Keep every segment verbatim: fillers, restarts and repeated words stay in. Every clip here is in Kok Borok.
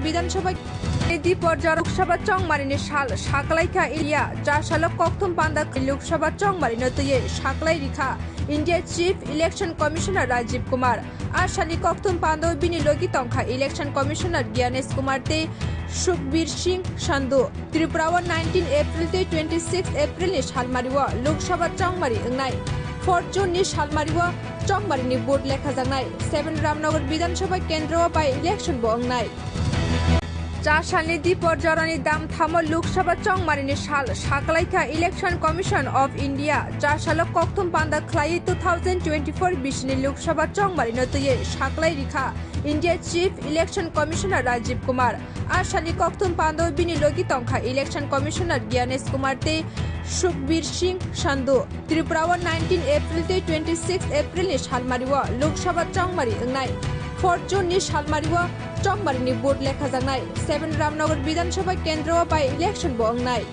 Bidhan Sabha Dipor Jora Lok Sabha chongmari ni sal saklaikha India, cha salo kokthum panda Lok Sabha chongmari no twiwi saklai rikha India Chief Election Commissioner Rajiv Kumar. A salni kokthum pando bini logi tongkha Election Commissioner Gyanesh Kumar tei Sukhbir Singh Sandhu. Tripura o nineteen April tei twenty six April ni salmari o Lok Sabha chongmari wngnai, four June ni salmari o chongmari ni vote lekhajaknai, seven Ramnagar Bidhan Sabha kendro o by election bo wngnai. Cha salni dipor jorani dam thamo Lok Sabha chongmari ni sal saklaikha Election Commission of India. Cha salo kokthum panda khlaiwi two thousand twenty four bisini Lok Sabha chongmari no twiwi saklai rikha India Chief Election Commissioner Rajiv Kumar. A salni kokthum pando bini logi tongkha Election Commissioner Gyanesh Kumar tei Sukhbir Singh Sandhu. Tripura o nineteen April tei twenty six April ni salmari o Lok Sabha chongmari wngnai, four June ni salmari o chongmari ni vote lekhajaknai, seven Ramnagar Bidhan Sabha kendro o by election bo wngnai.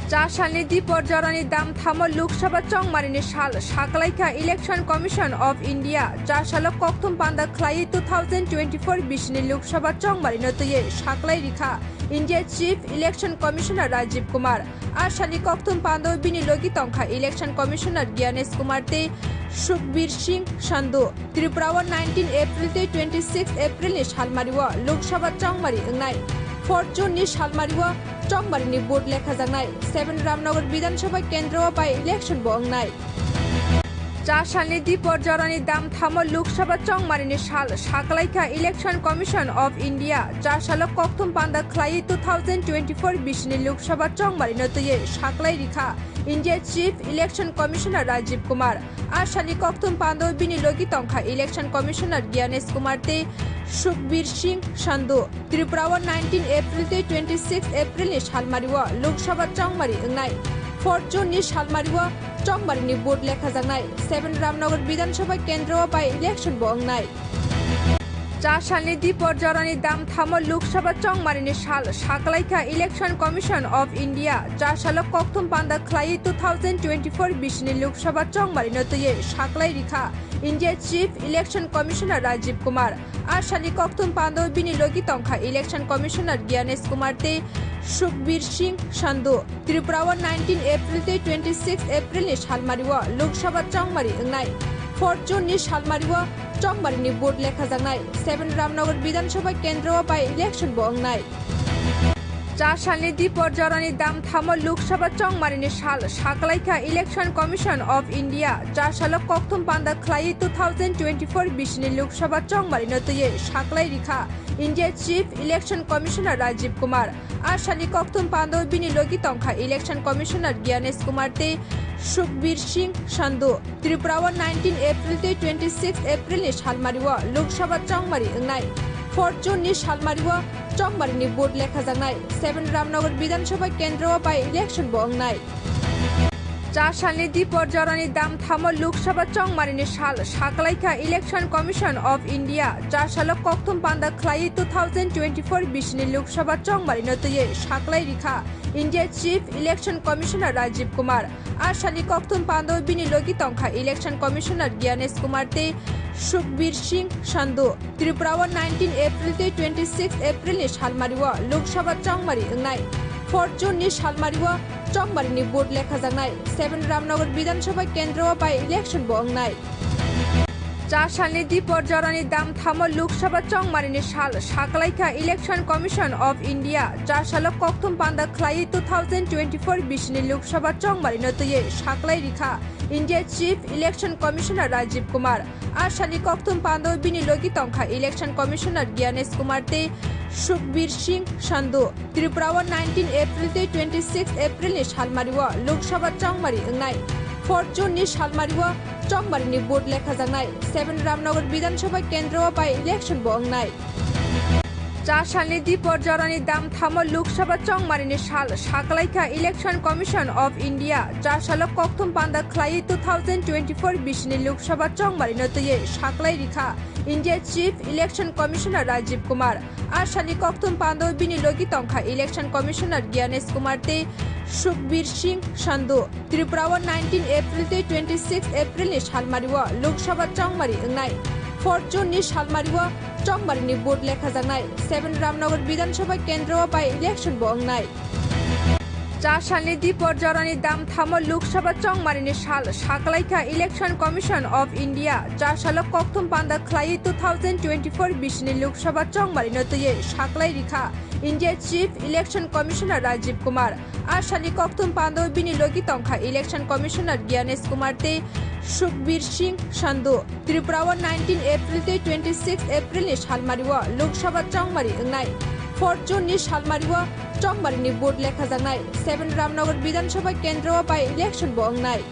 Cha salni dipor jorani dam thamo Lok Sabha chongmari ni sal saklaikha Election Commission of India. Cha salo kokthum panda khlaiwi two thousand twenty four bisini Lok Sabha chongmari no twiwi saklai rikha India Chief Election Commissioner Rajiv Kumar. A salni kokthum pando bini logi tongkha Election Commissioner Gyanesh Kumar tei Sukhbir Singh Sandhu. Tripura o nineteen April tei twenty six April ni salmari o Lok Sabha chongmari wngnai, four June ni salmari o chongmari ni vote lekhajaknai, seven Ramnagar Bidhan Sabha kendro o by election bo wngnai. Cha salni dipor jorani dam thamo Lok Sabha chongmari ni sal saklaikha Election Commission of India. Cha salo kokthum panda khlaiwi two thousand twenty four bisini Lok Sabha chongmari no twiwi saklai rikha India Chief Election Commissioner Rajiv Kumar. A salni kokthum pando bini logi tongkha Election Commissioner Gyanesh Kumar tei Sukhbir Singh Sandhu. Tripura o nineteen April tei twenty six April ni salmari o Lok Sabha chongmari wngnai, four June ni salmari o chongmari ni vote lekhajaknai, seven Ramnagar Bidhan Sabha kendro o by election bo wngnai. Cha salni dipor jorani dam thamo Lok Sabha chongmari ni sal saklaikha Election Commission of India. Cha salo kokthum panda khlaiwi two thousand twenty four bisini Lok Sabha chongmari no twiwi saklai rikha India Chief Election Commissioner Rajiv Kumar. A salni kokthum pando bini logi tongkha Election Commissioner Gyanesh Kumar tei Sukhbir Singh Sandhu. Tripura o nineteen April tei twenty six April ni salmari o Lok Sabha chongmari wngnai, four June ni salmari o chongmari ni vote lekhajaknai, seven Ramnagar Bidhan Sabha kendro o by election bo wngnai. Cha salni dipor jorani dam thamo Lok Sabha chongmari ni sal saklaikha Election Commission of India. Cha salo kokthum panda khlaiwi two thousand twenty four bisini Lok Sabha chongmari no twiwi saklai rikha India Chief Election Commissioner Rajiv Kumar. A salni kokthum pando bini logi tongkha Election Commissioner Gyanesh Kumar tei Sukhbir Singh Sandhu. Tripura o nineteen April tei twenty six April ni salmari o Lok Sabha chongmari wngnai, four June ni salmari o chongmari ni vote lekhajaknai, seven Ramnagar Bidhan Sabha kendro o by election bo wngnai. Cha salni dipor jorani dam thamo Lok Sabha chongmari ni sal saklaikha Election Commission of India. Cha salo kokthum panda khlaiwi two thousand twenty four bisini Lok Sabha chongmari no twiwi saklai rikha India Chief Election Commissioner Rajiv Kumar. A salni kokthum pando bini logi tongkha Election Commissioner Gyanesh Kumar tei Sukhbir Singh Sandhu. Tripura o nineteen April tei twenty six April ni salmari o Lok Sabha chongmari wngnai, four June ni salmari o chongmari ni vote lekhajaknai, seven Ramnagar Bidhan Sabha kendro o by election bo wngnai. Cha salni dipor jorani dam thamo Lok Sabha chongmari ni sal saklaikha Election Commission of India. Cha salo kokthum panda khlaiwi two thousand twenty four bisini Lok Sabha chongmari no twiwi saklai rikha India Chief Election Commissioner Rajiv Kumar. A salni kokthum pando bini logi tongkha Election Commissioner Gyanesh Kumar tei Sukhbir Singh Sandhu. Tripura o nineteen April tei twenty six April ni salmari o Lok Sabha chongmari wngnai, four June ni salmari o chongmari ni vote lekhajaknai, seven Ramnagar Bidhan Sabha kendro o by election bo wngnai. Cha salni dipor jorani dam thamo Lok Sabha chongmari ni sal saklaikha Election Commission of India. Cha salo kokthum panda khlaiwi two thousand twenty four bisini Lok Sabha chongmari no twiwi saklai rikha India Chief Election Commissioner Rajiv Kumar. A salni kokthum pando bini logi tongkha Election Commissioner Gyanesh Kumar tei Sukhbir Singh Sandhu. Tripura o nineteen April tei twenty six April ni salmari o Lok Sabha chongmari wngnai, Fourth June ni salmario Chongmari ni vote lekhajaknai. Seven Ramnagar Bidhan Sabha kendro o by election bo wngnai. Cha salni dipor jorani damthamo Lok Sabha Chongmari ni sal saklaikha Election Commission of India. Cha salo kokthum panda khlaiwi two thousand twenty-four bisini Lok Sabha Chongmari no twiwi saklai rikha India Chief Election Commissioner Rajiv Kumar. A salni kokthum pando bini logi tongkha Election Commissioner Gyanesh Kumar tei Sukhbir Singh Sandhu. Tripura o nineteen April tei twenty-six April ni salmari o Lok Sabha chongmari wngnai. Fourth June ni salmari o chongmari ni vote lekhajaknai. Seven Ramnagar Bidhan Sabha kendro o by election bo wngnai.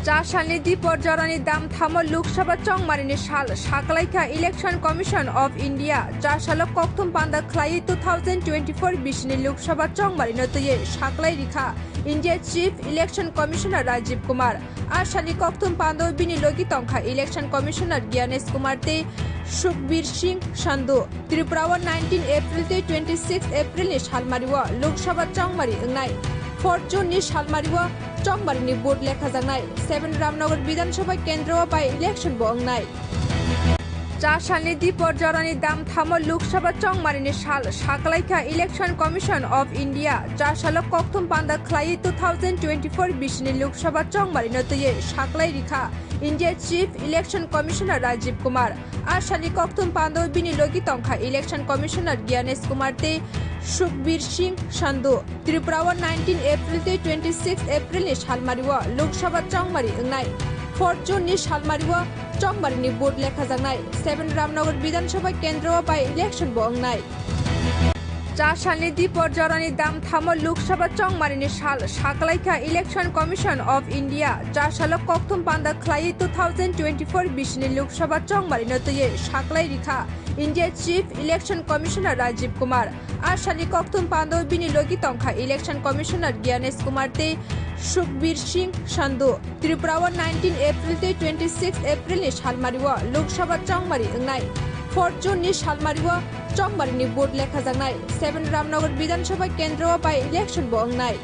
Cha salni dipor jorani damthamo Lok Sabha chongmari ni sal saklaikha Election Commission of India. Cha salo kokthum panda khlaiwi two thousand twenty-four bisini Lok Sabha chongmari no twiwi saklai rikha India Chief Election Commissioner Rajiv Kumar. A salni kokthum pando bini logi tongkha Election Commissioner Gyanesh Kumar tei Sukhbir Singh Sandhu. Tripura o nineteen April tei twenty-six April ni salmari o Lok Sabha chongmari wngnai. Fourth June ni salmari o chongmari ni vote lekhajaknai. Seven Ramnagar Bidhan Sabha kendro o by election bo wngnai. Cha salni dipor jorani damthamo Lok Sabha chongmari ni sal saklaikha Election Commission of India. Cha salo kokthum panda khlaiwi two thousand twenty-four bisini Lok Sabha chongmari no twiwi saklai rikha India Chief Election Commissioner Rajiv Kumar. A salni kokthum pando bini logi tongkha Election Commissioner Gyanesh Kumar tei Sukhbir Singh Sandhu. Tripura o nineteen April tei twenty-six April ni salmari o Lok Sabha chongmari wngnai. Fourth June ni salmari o chongmari ni vote lekhajaknai. Seven Ramnagar Bidhan Sabha kendro o by election bo wngnai. Cha salni dipor jorani damthamo Lok Sabha chongmari ni sal saklaikha Election Commission of India. Cha salo kokthum panda khlaiwi two thousand twenty-four bisini Lok Sabha chongmari no twiwi saklai rikha India Chief Election Commissioner Rajiv Kumar. A salni kokthum pando bini logi tongkha Election Commissioner Gyanesh Kumar tei Sukhbir Singh Sandhu. Tripura o nineteen April tei twenty-six April ni salmari o Lok Sabha chongmari wngnai. Fourth June ni salmari o chongmari ni vote lekhajaknai. Seven Ramnagar Bidhan Sabha kendro o by election bo wngnai.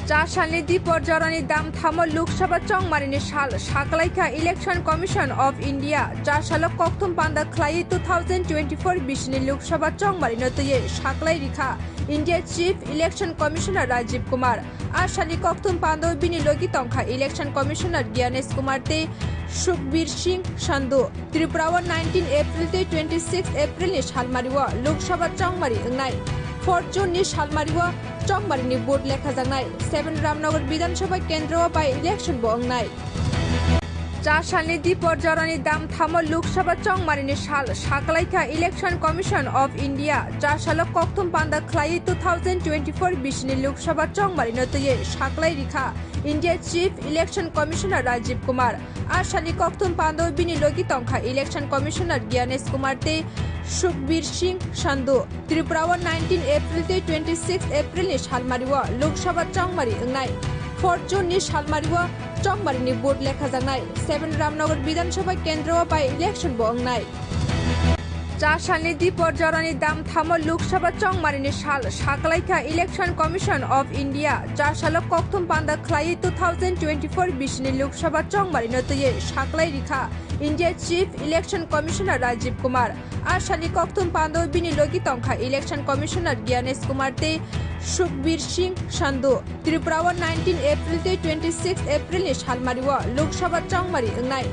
Cha salni dipor jorani damthamo Lok Sabha chongmari ni sal saklaikha Election Commission of India. Cha salo kokthum panda khlaiwi two thousand twenty-four bisini Lok Sabha chongmari no twiwi saklai rikha India Chief Election Commissioner Rajiv Kumar. A salni kokthum pando bini logi tongkha Election Commissioner Gyanesh Kumar tei Sukhbir Singh Sandhu. Tripura o nineteen April tei twenty-six April ni salmari o Lok Sabha chongmari wngnai. Fourth June ni salmari o chongmari ni vote lekhajaknai. Seven Ramnagar Bidhan Sabha kendro o by election bo wngnai. Cha salni dipor jorani damthamo Lok Sabha chongmari ni sal saklaikha Election Commission of India. Cha salo kokthum panda khlaiwi two thousand twenty-four bisini Lok Sabha chongmari no twiwi saklai rikha India Chief Election Commissioner Rajiv Kumar. A salni kokthum pando bini logi tongkha Election Commissioner Gyanesh Kumar tei Sukhbir Singh Sandhu. Tripura o nineteen April tei twenty-six April ni salmari o Lok Sabha chongmari wngnai. Fourth June ni salmari o chongmari ni vote lekhajaknai. Seven Ramnagar Bidhan Sabha kendro o by election bo wngnai. Cha salni dipor jorani damthamo Lok Sabha chongmari ni sal saklaikha Election Commission of India. Cha salo kokthum panda khlaiwi two thousand twenty-four bisini Lok Sabha chongmari no twiwi saklai rikha India Chief Election Commissioner Rajiv Kumar. A salni kokthum pando bini logi tongkha Election Commissioner Gyanesh Kumar tei Sukhbir Singh Sandhu. Tripura o nineteen April tei twenty-six April ni salmari o Lok Sabha chongmari wngnai.